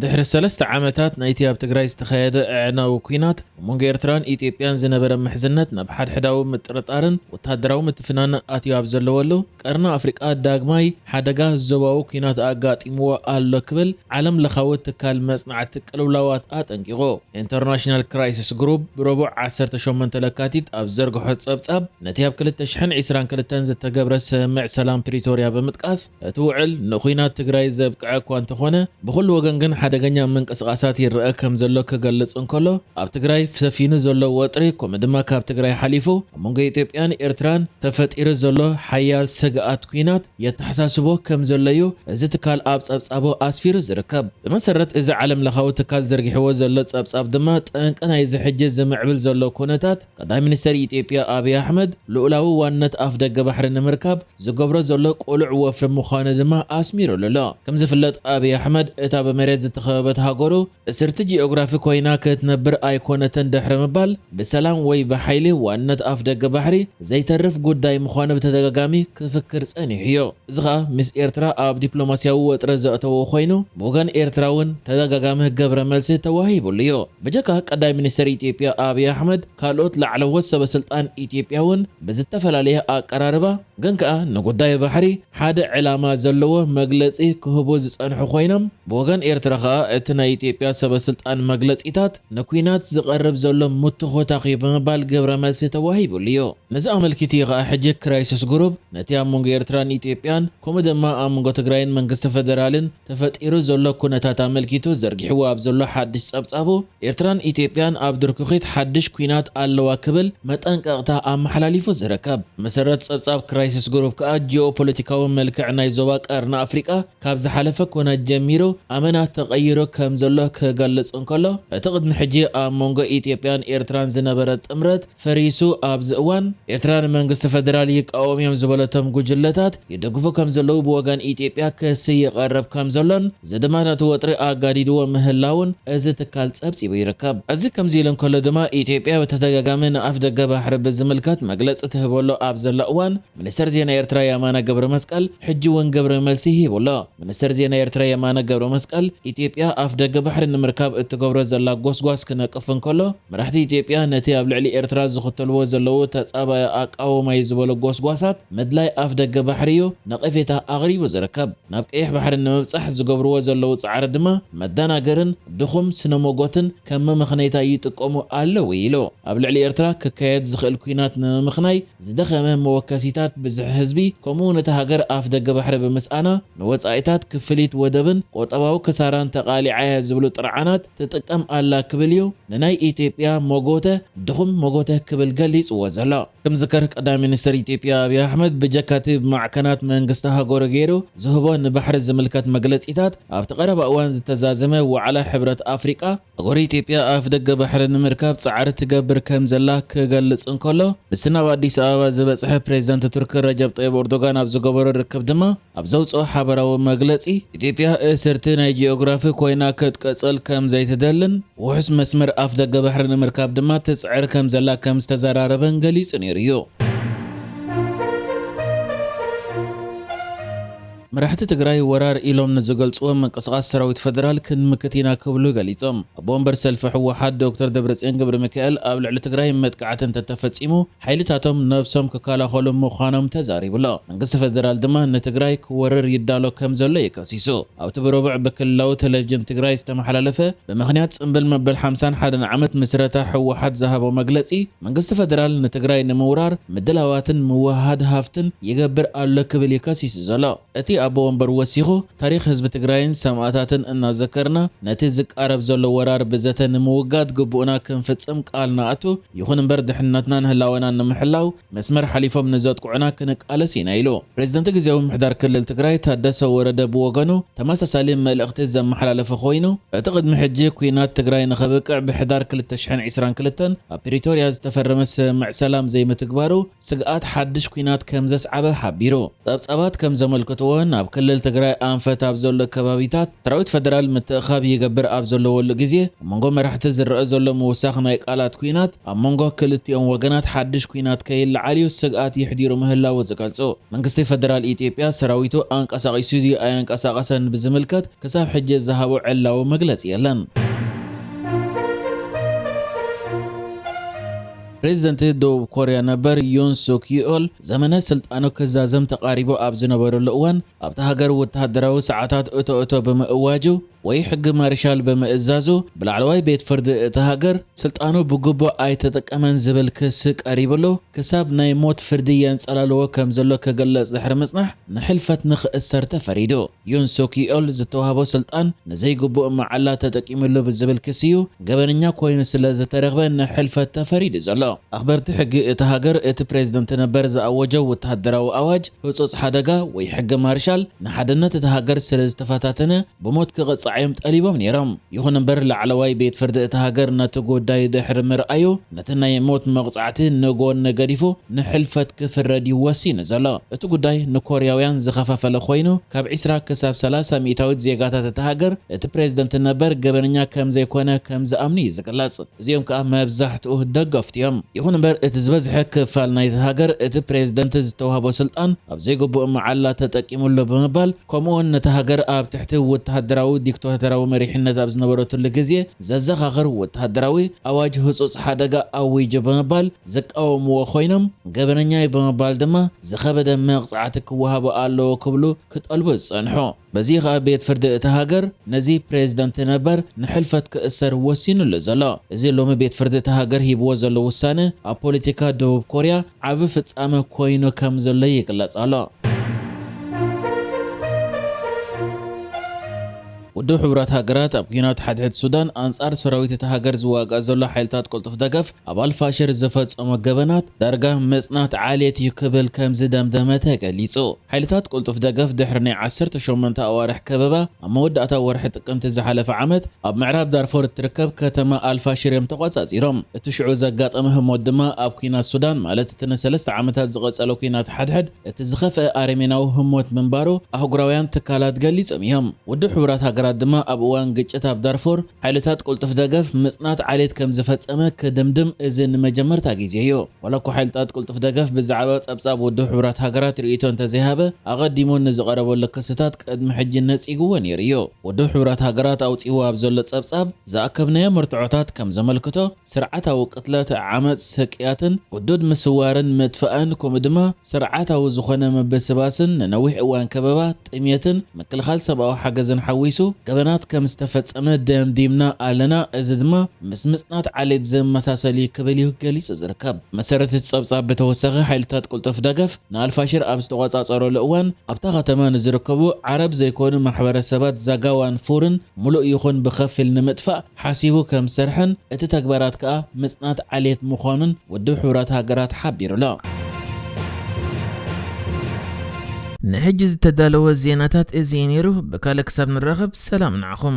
ድሕሪ ሰለስተ ዓመታት ናይቲ ኣብ ትግራይ ዝተኻየደ ኣዕናዊ ኲናት፣ ኣብ መንጎ ኤርትራን ኢትዮጵያን ዝነበረ ምሕዝነት ናብ ሓድሕዳዊ ምጥርጣርን ወተሃደራዊ ምትፍናን ኣትዩ ኣብ ዘለወሉ፣ ቀርኒ ኣፍሪቃ ዳግማይ ሓደጋ ዞባዊ ኲናት ኣጋጢምዎ ኣሎ ክብል ዓለም ለኻዊ ትካል መጽናዕቲ ቅልውላዋት ኣጠንቂቑ። ኢንተርናሽናል ክራይሲስ ግሩፕ ብረቡዕ ዓሰርተ ሸሞንተ ለካቲት ኣብ ዘርግሖ ጸብጻብ፣ ነቲ ኣብ ክልተ ሽሕን ዕስራን ክልተን ዝተገብረ ስምምዕ ሰላም ፕሪቶርያ ብምጥቃስ፣ እቲ ውዕል ንኹናት ትግራይ ዘብቅዐ እኳ እንተኾነ፣ ብኹሉ ወገን ግን ሓደገኛ ምንቅስቓሳት ይረአ ከም ዘሎ ክገልጽ እንከሎ፣ ኣብ ትግራይ ሰፊኑ ዘሎ ወጥሪ፣ ከምኡ ድማ ካብ ትግራይ ሓሊፉ ኣብ መንጎ ኢትዮጵያን ኤርትራን ተፈጢሩ ዘሎ ሓያል ስግኣት ኲናት የተሓሳስቦ ከም ዘሎ እዩ እዚ ትካል ኣብ ጸብጻቡ ኣስፊሩ ዝርከብ። ብመሰረት እዚ ዓለም ለኻዊ ትካል ዘርጊሕዎ ዘሎ ጸብጻብ ድማ፣ ጠንቂ ናይዚ ሕጂ ዝምዕብል ዘሎ ኩነታት፣ ቀዳማይ ሚኒስተር ኢትዮጵያ ኣብይ ኣሕመድ ልኡላዊ ዋንነት ኣፍ ደገ ባሕሪ ንምርካብ ዝገብሮ ዘሎ ቅሉዕ ወፍሪ ምዃኑ ድማ ኣስሚሩሉ ኣሎ። ከም ዝፍለጥ፣ ኣብይ ኣሕመድ እታ ብመሬት ዝተኸበበት ሃገሩ እስርቲ ጂኦግራፊ ኮይና ክትነብር ኣይኮነትን ድሕሪ ምባል፣ ብሰላም ወይ ብሓይሊ ዋንነት ኣፍ ደገ ባሕሪ ዘይተርፍ ጉዳይ ምዃኑ ብተደጋጋሚ ክፍክር ጸኒሑ እዩ። እዚ ኸኣ ምስ ኤርትራ ኣብ ዲፕሎማስያዊ ወጥሪ ዘእተዎ ኮይኑ፣ ብወገን ኤርትራ እውን ተደጋጋሚ ግብረ መልሲ ተዋሂቡሉ እዩ። ብጀካ ቀዳማይ ሚኒስተር ኢትዮጵያ ኣብይ ኣሕመድ፣ ካልኦት ላዕለዎት ሰበ ስልጣን ኢትዮጵያ እውን ብዝተፈላለየ ኣቀራርባ፣ ግን ከኣ ንጉዳይ ባሕሪ ሓደ ዕላማ ዘለዎ መግለጺ ክህቡ ዝጸንሑ ኮይኖም፣ ብወገን ኤርትራ ከኣ እቲ ናይ ኢትዮጵያ ሰበ ስልጣን መግለጺታት ንኲናት ዝቐርብ ዘሎ ምትኹታኽ እዩ ብምባል ግብረ መልሲ ተዋሂቡሉ እዩ። ነዚ ኣመልኪቱ እዩ ከኣ ሕጂ ክራይሲስ ግሩፕ ነቲ ኣብ መንጎ ኤርትራን ኢትዮጵያን፣ ከምኡ ድማ ኣብ መንጎ ትግራይን መንግስቲ ፈደራልን ተፈጢሩ ዘሎ ኩነታት ኣመልኪቱ ዘርጊሕዎ ኣብ ዘሎ ሓድሽ ጸብጻቡ፣ ኤርትራን ኢትዮጵያን ኣብ ድርኩኺት ሓድሽ ኲናት ኣለዋ ክብል መጠንቀቕታ ኣመሓላሊፉ ዝርከብ። መሰረት ጸብጻብ ክራይሲስ ግሩፕ ከኣ፣ ጂኦፖለቲካዊ መልክዕ ናይ ዞባ ቀርኒ ኣፍሪቃ ካብ ዝሓለፈ ኩናት ጀሚሩ ኣመና ተቐይሩ ከም ዘሎ ክገልጽ እንከሎ፣ እቲ ቅድሚ ሕጂ ኣብ መንጎ ኢትዮጵያን ኤርትራን ዝነበረ ጥምረት ፈሪሱ ኣብዚ እዋን፣ ኤርትራ ንመንግስቲ ፈደራል ይቃወም እዮም ዝበለቶም ጉጅለታት ይደግፉ ከም ዘለዉ ብወገን ኢትዮጵያ ክሲ ይቐርብ ከም ዘሎን፣ እዚ ድማ ነቲ ወጥሪ ኣጋዲድዎ ምህላውን እዚ ትካል ጸብጺቡ ይርከብ። እዚ ከምዚ ኢሉ እንከሎ ድማ፣ ኢትዮጵያ ብተደጋጋሚ ንኣፍ ደገ ባሕሪ ብዝምልከት መግለጺ ትህበሉ ኣብ ዘላ እዋን፣ ሚኒስተር ዜና ኤርትራ የማነ ገብረ መስቀል ሕጂ እውን ግብረ መልሲ ሂቡ ኣሎ። ሚኒስተር ዜና ኤርትራ የማነ ገብረ መስቀል፣ ኢትዮጵያ ኣፍ ደገ ባሕሪ ንምርካብ እትገብሮ ዘላ ጎስጓስ ክነቅፍ እንከሎ፣ መራሕቲ ኢትዮጵያ ነቲ ኣብ ልዕሊ ኤርትራ ዝኽተልዎ ዘለዉ ተጻባኢ ኣቃውማ እዩ ዝበሎ ጎስጓሳት ምድላይ ኣፍ ደገ ባሕሪ እዩ ነቐፌታ ኣቕሪቡ ዝርከብ። ናብ ቀይሕ ባሕሪ ንምብጻሕ ዝገብርዎ ዘለዉ ጻዕሪ ድማ መደናገርን ድኹም ስነ ሞጎትን ከም መመኽነይታ ይጥቀሙ ኣለዉ ኢሉ። ኣብ ልዕሊ ኤርትራ ክካየድ ዝኽእል ኲናት ንምምኽናይ ዝደኸመ መወከሲታት ብዝሒ ህዝቢ፣ ከምኡ እውን እታ ሃገር ኣፍ ደገ ባሕሪ ብምስኣና ንወጻኢታት ክፍሊት ወደብን ቁጠባዊ ክሳራን ተቓሊዓ እያ ዝብሉ ጥርዓናት ትጥቀም ኣላ ክብል እዩ ንናይ ኢትዮጵያ መጎተ ድኹም መጎተ ክብል ገሊጽዎ ዘሎ። ክምዝከር፣ ቀዳማይ ሚኒስተር ኢትዮጵያ ኣብይ ኣሕመድ ብጀካ እቲ ብማዕከናት መንግስቲ ሃገሩ ገይሩ ዝህቦ ንባሕሪ ዝምልከት መግለጺታት፣ ኣብቲ ቀረባ እዋን ዝተዛዘመ ዋዕላ ሕብረት ኣፍሪቃ፣ ሃገሩ ኢትዮጵያ ኣፍ ደገ ባሕሪ ንምርካብ ጻዕሪ ትገብር ከም ዘላ ክገልጽ እንከሎ፣ ምስቲ ናብ ኣዲስ ኣበባ ዝበጽሐ ፕሬዚዳንት ቱርኪ ረጀብ ጠይብ ኤርዶጋን ኣብ ዝገበሮ ርክብ ድማ ኣብ ዘውጽኦ ሓበራዊ መግለጺ፣ ኢትዮጵያ እስርቲ ናይ ጂኦግራፊ ኮይና ክትቀጽል ከም ዘይትደልን፣ ውሑስ መስመር ኣፍ ደገ ባሕሪ ንምርካብ ድማ ትጽዕር ከም ዘላ ከም ዝተዘራረበን ገሊጹ ነይሩ እዩ። መራሕቲ ትግራይ ወራር ኢሎም ንዝገልጽዎ ምንቅስቓስ ሰራዊት ፈደራል ክንምክት ኢና ክብሉ ገሊጾም። ኣቦ ወንበር ሰልፊ ህወሓት ዶክተር ደብረጽዮን ገብረ ሚካኤል፣ ኣብ ልዕሊ ትግራይ መጥቃዕቲ እንተተፈጺሙ፣ ሓይልታቶም ነብሶም ክከላኸሉ ምዃኖም ተዛሪቡ ኣሎ። መንግስቲ ፈደራል ድማ ንትግራይ ክወርር ይዳሎ ከም ዘሎ እዩ ከሲሱ። ኣብቲ ብረቡዕ ብክልላዊ ቴሌቪዥን ትግራይ ዝተመሓላለፈ፣ ብምኽንያት ጽምብል መበል ሓምሳን ሓደን ዓመት ምስረታ ህወሓት ዝሃቦ መግለጺ፣ መንግስቲ ፈደራል ንትግራይ ንምውራር ምድላዋትን ምውህሃድ ሃፍትን ይገብር ኣሎ ክብል እዩ ከሲሱ ዘሎ። እቲ ኣቦ ወንበር ወሲኹ፣ ታሪኽ ህዝቢ ትግራይን ሰማእታትን እናዘከርና፣ ነቲ ዝቃረብ ዘሎ ወራር ብዘተ ንምውጋድ ግቡእና ክንፍጽም ቃል ንኣቱ፣ ይኹን እምበር ድሕንነትናን ህላወናን ንምሕላው መስመር ሓሊፎም ንዘጥቅዑና ክንቃለስ ኢና ኢሉ። ፕሬዚደንት ግዝያዊ ምምሕዳር ክልል ትግራይ ታደሰ ወረደ ብወገኑ ተመሳሳሊ መልእኽቲ ዘመሓላለፈ ኮይኑ፣ እቲ ቅድሚ ሕጂ ኲናት ትግራይ ንኸብቅዕ ብሕዳር ክልተ ሽሕን ዕስራን ክልተን ኣብ ፕሪቶርያ ዝተፈረመ ስምምዕ ሰላም ዘይምትግባሩ ስግኣት ሓድሽ ኲናት ከም ዘስዓበ ሓቢሩ። ጸብጻባት ከም ዘመልክትዎ፣ ኣብ ክልል ትግራይ ኣንፈት ኣብ ዘሎ ከባቢታት ሰራዊት ፈደራል ምትእኻብ ይገብር ኣብ ዘለወሉ ግዜ፣ ኣብ መንጎ መራሕቲ ዝረአ ዘሎ ምውሳኽ ናይ ቃላት ኲናት ኣብ መንጎ ክልቲኦም ወገናት ሓድሽ ኲናት ከይለዓል እዩ ስግኣት የሕዲሩ ምህላዉ ዝገልጹ። መንግስቲ ፈደራል ኢትዮጵያ ሰራዊቱ ኣንቀሳቒሱ ድዩ ኣየንቀሳቐሰን ብዝምልከት ክሳብ ሕጂ ዝሃቦ ዕላዊ መግለጺ የለን። ፕሬዚደንት ደቡብ ኮርያ ነበር ዩን ሱክ ዩኦል ዘመነ ስልጣኑ ክዛዘም ተቓሪቡ ኣብ ዝነበረሉ እዋን፣ ኣብታ ሃገር ወተሃደራዊ ሰዓታት እቶ እቶ ብምእዋጁ ወይ ሕጊ ማርሻል ብምእዛዙ፣ ብላዕለዋይ ቤት ፍርዲ እታ ሃገር ስልጣኑ ብግቡእ ኣይተጠቀመን ዝብል ክሲ ቀሪብሉ፣ ክሳብ ናይ ሞት ፍርዲ የንጸላልዎ ከም ዘሎ ክግለጽ ድሕሪ ምጽናሕ፣ ንሕልፈት ንኽእሰር ተፈሪዱ። ዩን ሱክ ዩኦል ዝተዋህቦ ስልጣን ንዘይግቡእ መዓላ ተጠቂምሉ ብዝብል ክሲ እዩ ገበነኛ ኮይኑ ስለ ዝተረኽበ ንሕልፈት ተፈሪዱ ዘሎ። ኣኽበርቲ ሕጊ እታ ሃገር፣ እቲ ፕሬዝደንት ነበር ዝኣወጀ ወተሃደራዊ ኣዋጅ ህጹጽ ሓደጋ ወይ ሕጊ ማርሻል ንሓድነት እታ ሃገር ስለ ዝተፈታተነ ብሞት ክቕጻዕ እዮም ጠሊቦም ነይሮም። ይኹን እምበር፣ ላዕለዋይ ቤት ፍርዲ እታ ሃገር ነቲ ጉዳይ ድሕሪ ምርኣዩ፣ ነቲ ናይ ሞት መቕጻዕቲ ንጎኒ ገዲፉ ንሕልፈት ክፍረድ እዩ ወሲኑ ዘሎ። እቲ ጉዳይ ንኮርያውያን ዝኸፋፈለ ኮይኑ፣ ካብ ዒስራ ክሳብ ሰላሳ ሚእታዊት ዜጋታት እታ ሃገር፣ እቲ ፕሬዝደንት ነበር ገበነኛ ከም ዘይኮነ ከም ዝኣምኑ እዩ ዝግለጽ። እዚኦም ከኣ መብዛሕትኡ ደገፍቲ እዮም። ይኹን እምበር፣ እቲ ዝበዝሐ ክፋል ናይታ ሃገር፣ እቲ ፕሬዝደንት ዝተዋህቦ ስልጣን ኣብ ዘይግቡእ መዓላ ተጠቂሙሉ ብምባል፣ ከምኡውን ነታ ሃገር ኣብ ትሕቲ ወተሃደራዊ ዲክታቶራዊ መሪሕነት ኣብ ዝነበረትሉ ግዜ ዘዘኻኽር ወተሃደራዊ ኣዋጅ ህጹጽ ሓደጋ ኣዊጁ ብምባል ዝቃወምዎ ኮይኖም፣ ገበነኛ እዩ ብምባል ድማ ዝኸበደ መቕጻዕቲ ክወሃቦ ኣለዎ ክብሉ ክጠልቡ ዝጸንሑ። በዚ ኸኣ ቤት ፍርዲ እታ ሃገር ነዚ ፕሬዝደንት ነበር ንሕልፈት ክእሰር ወሲኑሉ ዘሎ። እዚ ሎሚ ቤት ፍርዲ እታ ሃገር ሂብዎ ዘሎ ውሳነ ኣብ ፖለቲካ ደቡብ ኮርያ ዓቢ ፍጻመ ኮይኑ ከም ዘሎ ይግለጽ ኣሎ። ውድብ ሕቡራት ሃገራት ኣብ ኲናት ሓድሕድ ሱዳን ኣንጻር ሰራዊት እታ ሃገር ዝዋጋእ ዘሎ ሓይልታት ቅልጡፍ ደገፍ ኣብ ኣልፋሽር ዝፈጸሞ ገበናት ዳርጋ ምጽናት ዓሌት እዩ ክብል ከም ዝደምደመ ተገሊጹ። ሓይልታት ቅልጡፍ ደገፍ ድሕሪ ናይ ዓሰርተ ሸሞንተ ኣዋርሕ ከበባ ኣብ መወዳእታ ወርሒ ጥቅምቲ ዝሓለፈ ዓመት ኣብ ምዕራብ ዳርፎር እትርከብ ከተማ ኣልፋሽር እዮም ተቖጻጺሮም። እቲ ሽዑ ዘጋጠመ ህሞት ድማ ኣብ ኲናት ሱዳን፣ ማለት እቲ ንሰለስተ ዓመታት ዝቐጸለ ኲናት ሓድሕድ፣ እቲ ዝኸፍአ ኣረሜናዊ ህሞት ምንባሩ ኣህጉራውያን ትካላት ገሊጾም እዮም። ውድብ ሕቡራት ሃገራት ድማ ኣብ እዋን ግጭት ኣብ ዳርፎር ሓይልታት ቅልጡፍ ደገፍ ምጽናት ዓሌት ከም ዝፈጸመ ክድምድም እዚ ንመጀመርታ ግዜ እዩ። ዋላ እኳ ሓይልታት ቅልጡፍ ደገፍ ብዛዕባ ጸብጻብ ውድብ ሕቡራት ሃገራት ርእይቶ እንተዘይሃበ፣ ኣቐዲሙ ንዝቐረበሉ ክስታት ቅድሚ ሕጂ ነጺግዎ ነይሩ እዩ። ውድብ ሕቡራት ሃገራት ኣውጺእዎ ኣብ ዘሎ ጸብጻብ፣ ዝኣከብናዮ መርትዖታት ከም ዘመልክቶ፣ ስርዓታዊ ቅትለት፣ ዓመጽ፣ ስቅያትን ግዱድ ምስዋርን ምጥፋእን፣ ከምኡ ድማ ስርዓታዊ ዝኾነ ምብስባስን ንነዊሕ እዋን ከበባ፣ ጥሜትን ምክልኻል ሰብኣዊ ሓገዝን ሓዊሱ ገበናት ከም ዝተፈጸመ ደምዲምና ኣለና። እዚ ድማ ምስ ምጽናት ዓሌት ዝመሳሰል እዩ ክብል እዩ ገሊጹ ዝርከብ። መሰረት እቲ ጸብጻብ ብተወሳኺ ሓይልታት ቅልጡፍ ደገፍ ንኣልፋሽር ኣብ ዝተቖጻጸረሉ እዋን ኣብታ ከተማ ንዝርከቡ ዓረብ ዘይኮኑ ማሕበረሰባት ዛጋዋን ፉርን ምሉእ ይኹን ብኸፊል ንምጥፋእ ሓሲቡ ከም ዝሰርሐን እቲ ተግባራት ከኣ ምጽናት ዓሌት ምዃኑን ውድብ ሕቡራት ሃገራት ሓቢሩ ኣሎ። ንሕጂ ዝተዳለወ ዜናታት እዚ እዩ ነይሩ። ብካልእ ክሳብ ንራኸብ ሰላም ንዓኹም።